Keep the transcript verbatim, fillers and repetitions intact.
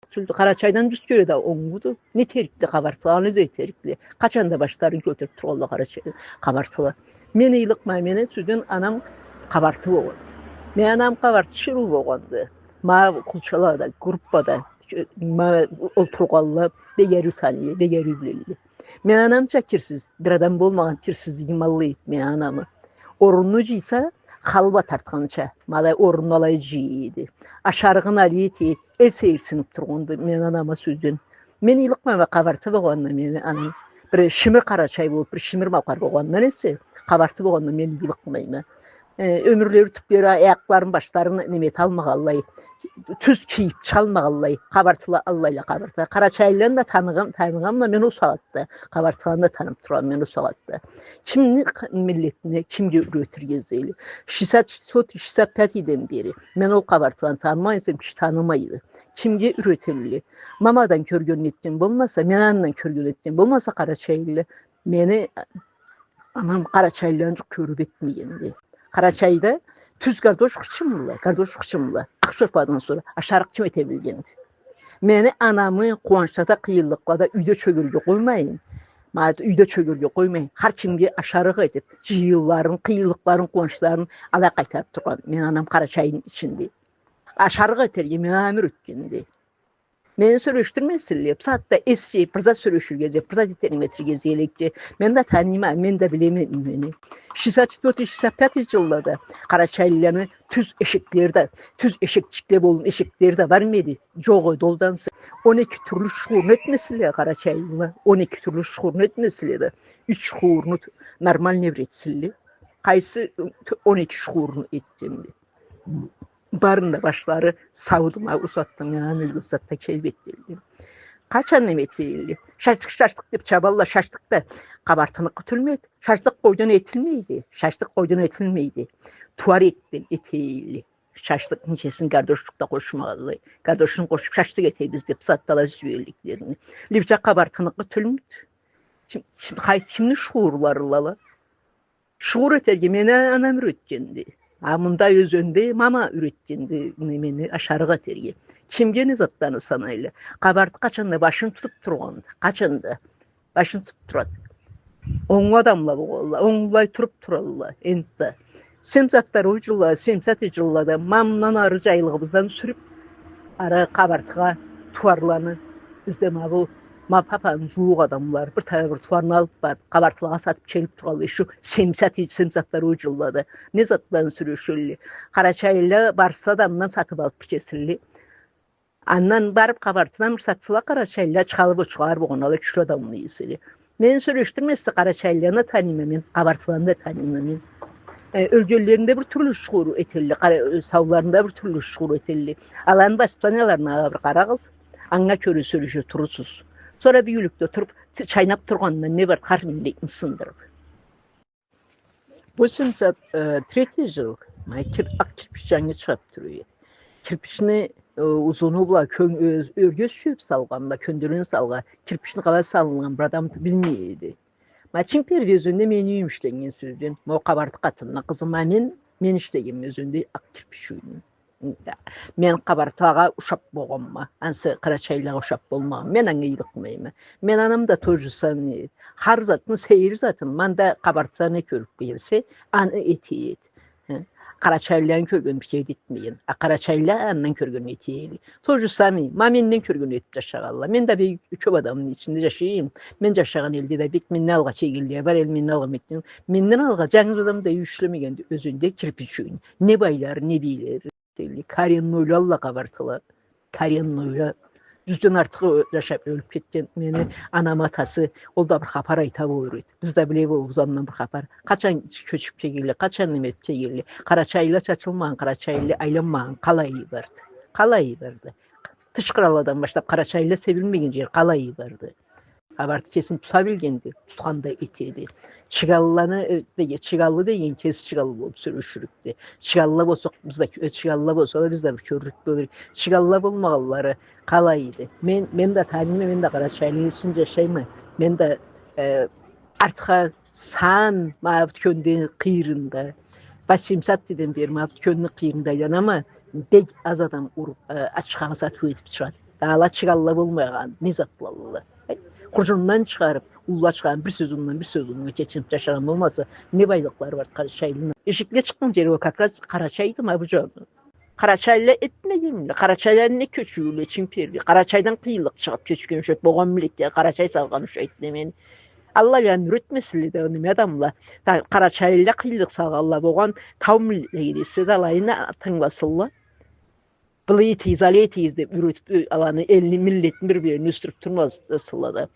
Тюлдю, Къарачайдан джюз кере да онгуду. Не этерикди къабартыла, не этерикди. Къачан да башларын кёлтюрюб тургъанла Къарачай-, къабартыла. Мен ыйлыкъма, мени сюйген анам къабарты болгъанды. Мени анам къабарты шырыу болгъанды. Ма къулчалада, группада, ма олтургъанла бек ариу таныйла, бек ариу билелле. Мени анамча кирсиз, бир адам болмагъан кирсизлиги ма алай эди мени анамы. Орунну джыйса, халва тартханча, ма алай орунну алай джыя эди. Ашарыгъын алай эте эди, эл сейирсиниб тургъанды мени анама сюйген. Мен ыйлыкъмайма къабарты болгъанына мени анам. Бир шимир къарачай болуб, бир шимир малкъар болгъанындан эсе, къабарты болгъанына мен ыйлыкъмайма. Э, ёмюрлери, тюблери, аякъларын, башларын неме эталмагъанлай, тюз кийиб чыгъалмагъанлай, къабартыла аллайла къабарты. Къарачайлыланы да таныгъан-, таныгъанма мен ол сагъатда, къабартыланы да таныб турама мен ол сагъатда. Кимни къ-, миллетине, кимге юретирге излейле? Шестьдесят четвёртый, шестьдесят пятыйден бери мен ол къабартыланы танымай эсем, киши танымайды. Кимге юретелле? Мамадан кёрген, этген болмаса, мени анамдан кёрген, этген болмаса къарачайлыла, мени анам къарачайлыланы джукъ кёрюб этмегенди. Къарачайда тюз гардош къычымла, гардош къычымла. Акъ шорпадан сора ашарыкъ ким эте билгенди? Мени анамы къууанчлада, къыйынлыкълада юйде чёгерге къоймайын. Ма, юйде чёгерге къоймайын. Хар кимге ашарыкъ этиб, джыйынларын, къыйынлыкъларын, къууанчларын алай къайтарыб тургъан. Мени анам Къарачайны ичинде. Ашарыкъ этерге мени анам юретгенди. Мени сёлешдирмесинле, бусагъатда эс джыйыб, бир зат сёлеширге излеб, бир зат этерге излегенлей. Мен да таныйма, мен да билеме мени. Шестьдесят четвёртый, шестьдесят пятый джыллада къарачайлыланы тюз эшеклери да, тюз эшекчикле болуб, эшеклери да бармы эди? Джокъ эди, ол да ансы. Он эки тюрлю шуурну этмесинле къарачайлыла, он эки тюрлю шуурну этмесинле да, юч шуурну т-, нормальный бир этсинле. Къайсы он эки шуурну этгенди? Барын да башлары сауду ма ол сагъатда, мени анам ёлген сагъатда келиб этгенле. Къачан неме этелле? Шашлыкъ, шашлыкъ деб чабалла, шашлыкъ да къабартыныкъы тюлмюдю. Шашлыкъ къойдан этилмейди. Шашлыкъ къойдан этилмейди. Тууар этден этелле. Шашлыкъны ичисин гардошлукъ да къошмагъанлай. Гардошну къошуб шашлыкъ этебиз деб, сатдала джиберликлерини. Либжа къабартыныкъы тюлмюдю. Ким, ким, къайсы, кимни шуурларыла ала? Шуур этерге мени анам юретгенди. А мында ёзенде мама юретгенди немени, ашарыкъ этерге. Кимге не затланы санайла? Къабарты къачан да башын тутуб тургъанды. Къачан да башын тутуб турады. Онглу адамла болгъанла, онглулай туруб туралла, энтда. Семьдесят второй джылла, семьдесят джыллада ма мындан ары джайлыгъыбыздан сюрюб, ары Къабартыгъа тууарланы, бизде ма бу, ма папаны джууукъ адамла, бир тайгъа бир тууарны алыб барыб, Къабартылагъа сатыб келиб тургъанлай, шу семьдесят, семьдесят второй джыллада. Не затланы сюрешелле? Къарачайлыла барса да мындан сатыб алыб кетесинле. Андан барыб, Къабартыдан бир сатсала, къарачайлыла чыгъалыб, ол чыгъалар болгъанла, кючлю адамла эселе. Мени сёлешдирмесенг, къарачайлыланы да таныйма мен, къабартылыланы да таныйма мен. Э, ёлгенлеринде бир тюрлю шуур этелле, къара-, э, сауларында бир тюрлю шуур этелле. Аланы воспитанияларына бир къарагъыз, анга кёре сёлеше турурсуз. Сора бюгюнлюкде туруб, т-, чайнаб тургъандан не бар, хар миллетни сындырыб. Восемьдесят третий джыл, ма, кир-, акъ кирпич джангы чыгъыб тура эди. Кирпични, э, узуну бла кён-, э, ёрге сюйюб салгъан бла, кёндюрюн салгъан, кирпични къалай салыннган бир адам билмей эди. Ма, Чинг-Перде ёзенде мени юйюм ишленнген сёзден, ма, ол къабарты къатынны къызы, ма, мен, мен ишлегенме ёзенде акъ кирпич юйню. Да. Мен Къабартылагъа ушаб болгъанма. Ансы къарачайлылагъа ушаб болмагъанма. Мен анга ыйлыкъмайма. Мен анам да то же самое. Хар затын, сейир затын, мында Къабартыда не кёрюб келсе, аны эте эди. Хы. Къарачайлыланы кёрген бир кеси этмеген. А къарачайлыла андан кёрген эте эди. То же самое. Ма менден кёрген этиб джашагъанла. Мен да бек кёб адамны ичинде джашайма. Мен джашагъан элде да бек менден алгъа келгенле бар, эл менден алгъа кетген. Менден алгъа джангыз адам да юй ишлемегенди ёзенде кирпич юйню. Не байлары, не бийлери. Кореннойла алай къабартыла. Кореннойла. Джюзден артыкъ джашаб ёлюб кетген. Мени анамы атасы, ол да бир хапар айта болур эди. Биз да биле болурбуз андан бир хапар. Къачан кёчюб келгенле, къачан неме этиб келгенле. Къарачайлыла чачылмагъан, къарачайлыла айланмагъан къалайы барды. Къалайы барды. Тыш къыралладан башлаб къарачайлыла себилмеген джер къалайы барды. Къабарты кесин тута билгенди, тутхан да этеди. Чыгалланы, э, деге-, чыгаллы деген кеси чыгаллы болуб сёлешюрюкдю. Чыгаллыла болсакъ, биз да, э, чыгаллыла болса да, биз да бир кёрлюк болур эдик. Чыгаллыла болмагъанлары къалай эди? Мен, мен да таныйма, мен да Къарачайлыны ичинде джашайма. Мен да, э, артха сан, ма бу кённю къыйырында. Восемьдесят джылдан бери ма бу кённю къыйырында айланама, бек аз адам уруб, э, ачхагъа сатыу этиб чыгъады. Дагъыла чыгъалла болмайгъан, не затлалла. Хуржунундан чыгъарып, уллула чыгъарып, бир сёз улундан, бир сёз улуна кечинип джашагъан болмаса, не байлыкълары бар къарачайлыны? Эшикле чыкъгъан джери ол как раз Къарачайды, ма бу джаны. Къарачайлыла этмегенмиле, къарачайлыла не кёчюуле ичине кирди. Къарачайдан къыйынлыкъ чыгъып кёчген ушайды, болгъан миллетлеге Къарачай салгъан ушайды, демени. Аллай аны юретмесинле да, неме адамла. Та-, къарачайлыла къыйынлыкъ салгъанла болгъан тау миллетлеге десе да, алайына тынгыласынла. Былай этигиз, алай этигиз деп юретип, ё-, аланы, элни, миллетни бир-бирине ёсдюрюп турмасынла да.